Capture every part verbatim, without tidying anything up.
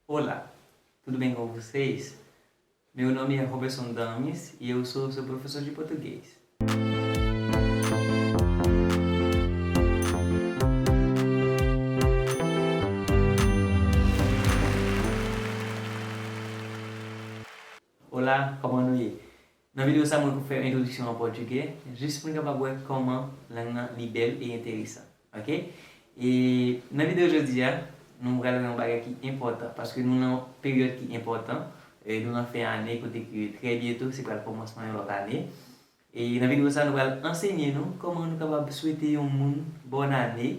Olá, tudo bem com vocês? Meu nome é Roberson Dames e eu sou seu professor de português. Olá, kòman nou ye? Nan videyo sa, mwen pou fè yon entwodiksyon an pòtigè, jis pou n kapab wè kòman lang nan li bèl e enteresan. Ok? E nan videyo jodi a, nou pral wè yon bagay ki enpòtan, paske nou nan yon peryòd ki enpòtan, e nou nan fen ane, kote ke trè byento, se pral kòmansman yon lòt ane. E nan videyo sa, nou pral ansenye nou kòman nou kapab swete yon moun bòn ane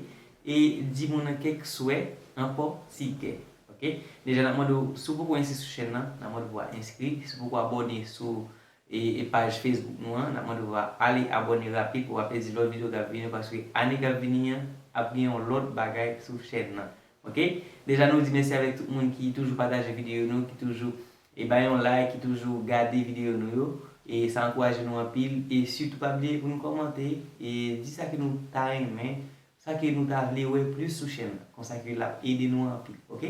e di moun nan kèk swè an pòtigè. Ok? Deja, n ap mande w, si w poko enskri sou chèn nan, n ap mande w pou w enskri. Si w poko abòne sou e, e paj Facebook nou an, n ap mande w ale abòne rapid pou w pa pèdi lòt videyo k ap vini, paske ane k ap vini an ap gen yon lòt bagay sou chèn nan. Ok? Deja, nou di mèsi avèk tout moun ki toujou pataje videyo nou, ki toujou e bay yon like, ki toujou gade videyo nou yo. E sa ankouraje nou anpil. E sitou, pa bliye pou nou kòmante e di sa ke nou ta renmen, sa ke nou ta vle wè plis sou chèn nan. Konsa ke l ap ede nou anpil. Ok?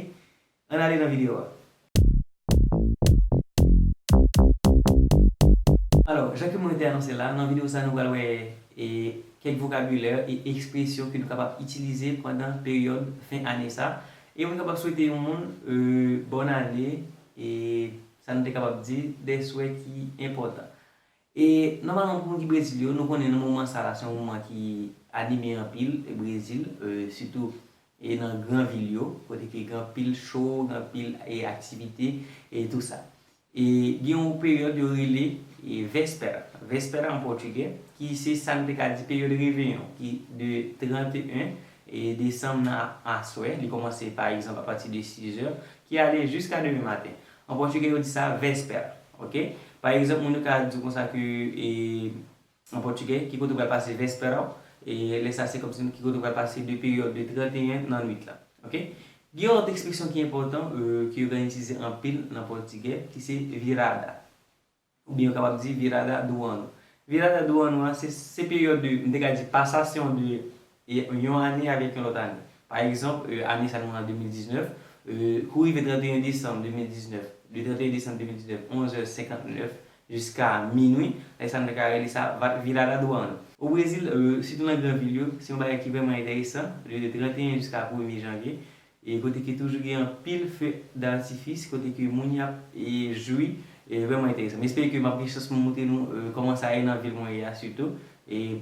Ann ale nan videyo a. Alò, jan ke mwen te anonse la, nan videyo sa, nou pral wè e, kèk vokabilè e ekspresyon ke nou kapab itilize pandan peryòd fen ane sa. E pou nou kapab swete yon moun e, bòn ane, e sa nou te kapab di, de swè ki enpòtan. E nòmalman, pou moun ki Brezil yo, nou konnen nan moman sa la, se yon moman ki anime anpil e Brezil, e sitou e nan gran vil yo, kote ke gen anpil show, gen anpil e aktivite e tou sa. E gen yon peryòd yo rele e vèspèra. Vèspèra an pòtigè, ki se sa n te ka di peryòd reveyon, ki de trannteyen e desanm nan aswè, li kòmanse pa egzanp apati de sizè, ki ale jiska demen maten. An pòtigè, yo di sa vèspèra. Ok? Pa egzanp, moun yo ka di w konsa ke e, an pòtigè, ki kote w pral pase vèspèra w, e lè sa se kòmsi ki kote w pral pase de peryòd de trannteyen nan nwit la. Ok? Gen yon lòt ekspresyon ki enpòtan e, ke yo konn itilize anpil nan pòtigè, ki se virada. Oubyen yo kapab di virada do ano. Virada do ano a, se, se peryòd de, m te ka di pasasyon de e, yon ane avèk yon lòt ane. Pa egzanp, e, ane sa nou an de mil diznèf, e, kou rive trannteyen desanm de mil diznèf, de trannteyen desanm de mil diznèf, onz è senkantnèf, jiska minwi, lè sa nou te ka rele sa va- virada do ano. O Brezil, e, sitou nan gran vil yo, se yon bagay ki vrèman enteresan, de trannteyen jiska premye janvye, e kote ke toujou gen anpil feu d'artifice, kote ke moun y ap e, jwi, e vrèman enteresan. M espere ke m ap gen chans pou m montre nou e, kòman sa ye nan vil mwen ye a sitou. E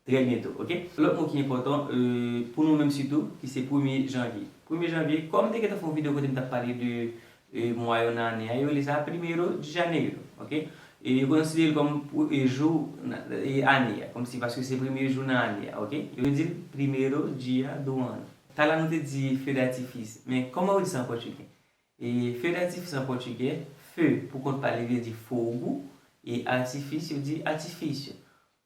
trè byento, ok? Lòt mo ki enpòtan, e, pou nou menm sitou, ki se premye janvye. Premye janvye, kòm m te gentan fè yon videyo kote m t ap pale de e, mwa yo nan ane a, yo rele sa Primeiro de Janeiro, ok? E yo konsidere l kòm e, jou e, ane a, kòmsi paske se premye jou nan ane a, ok? Yo di l Primeiro Dia do Ano. Talè a nou te di feu d'artifice, men kòman yo di sa an pòtigè? E feu d'artifice an pòtigè, feu pou kont pa li vle di fogo, e artifício di artifício.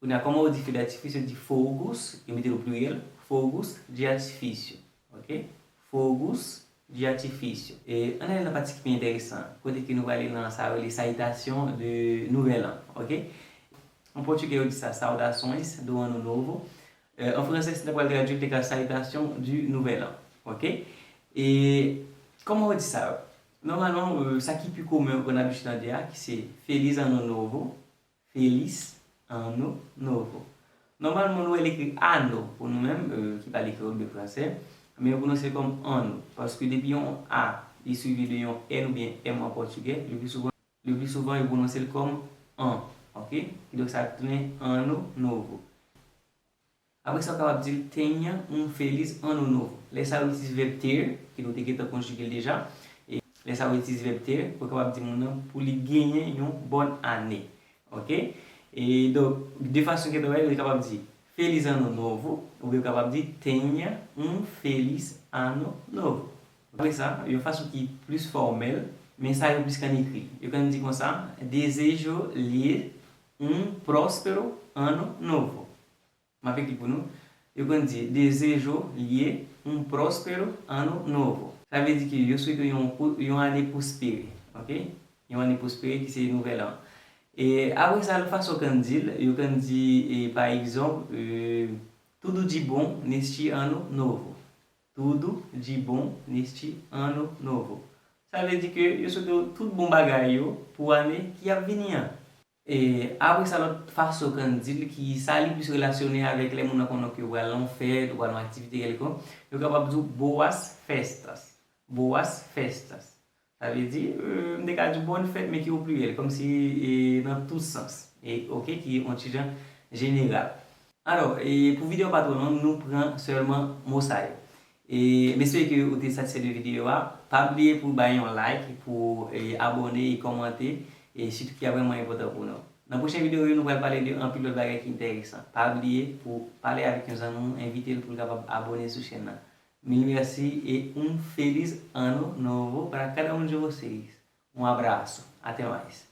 Kounye a, kòman yo di feu d'artifice, yo di fogos, yo mete l o pliryèl, fogos de artifício. Ok? Fogos de artifício. E ann ale nan pati ki pi enteresan, kote ke nou prale nan sa yo rele salutação de Nouvel Ano. Ok? An pòtigè, yo di sa saudações do Ano Novo. E, an fransè, si n ta pral tradui, te ka salutação de Nouvel Ano. Ok? E kòman yo di sa yo? Nòmalman, e, sa ki pi komen yo konn abitye tande a, ki se Feliz Ano Novo, Feliz Ano Novo. Nòmalman, nou wè l ekri ano pou nou menm, e, ki pale kreyòl oubyen fransè, men yo pwononse l kòm ano, paske depi yon a, li swivi de yon N oubyen M an pòtigè, le pli souvan, le pli souvan, yo pwononse l kòm an, ok? Kidonk, sa tounen ano novo. Apre sa, ou kapab di l tenha um feliz ano novo. Lè sa, ou itilize vèb ter, ke nou te gentan konjige l deja. E lè sa, ou itilize vèb ter, ou kapab di moun nan pou li genyen yon bòn ane. Ok? E donk, de fason ke nou wè, ou kapab di feliz ano novo, oubyen ou kapab di tenha um feliz ano novo. Apre sa, yon fason ki plis fòmèl, men sa yo plis konn ekri. Yo konn di konsa, desejo lhe um próspero ano novo. M ap ekri pou nou. Yo konn di, desejo lhe um próspero ano novo. Sa vle di ke yo swete yon, yon ane pwospere. Ok? Yon ane pwospere ki se nouvèl an. E apre sa, lòt fason yo konn di l, yo konn di, e, pa egzanp, e, tudo de bom neste ano novo. Tudo de bom neste ano novo. Sa vle di ke yo swete w tout bon bagay yo pou ane ki ap vini an. E apre sa, lòt fason Kandil ki sa li plis relasyone avèk lè moun nan konnen ke ou pral nan yon fèt, ou pral nan yon aktivite kèlkonk, yo kapab di w boas festas. Boas festas. Sa vle di, euh, m te ka di w bòn fèt, men ki o plirèl, kòmsi e, nan tout sans. E, oke, ki yon ti jan jeneral. Alò, e pou videyo pa twò long, nou pran sèlman mo sa yo. E m espere ke ou te satisfè de videyo a. Pa bliye pou bay yon like, pou e, abòne e kòmante, e sitou ki ap vrèman enpòtan pou nou. Nan pwochen videyo yo, nou pral pale de anpil lòt bagay ki enteresan. Pa bliye pou pale avèk yon zanmi w, envite l pou l kapab abòne sou chèn nan. Mil mèsi e un feliz ano novo para cada um de vocês. Um abraço. Até mais.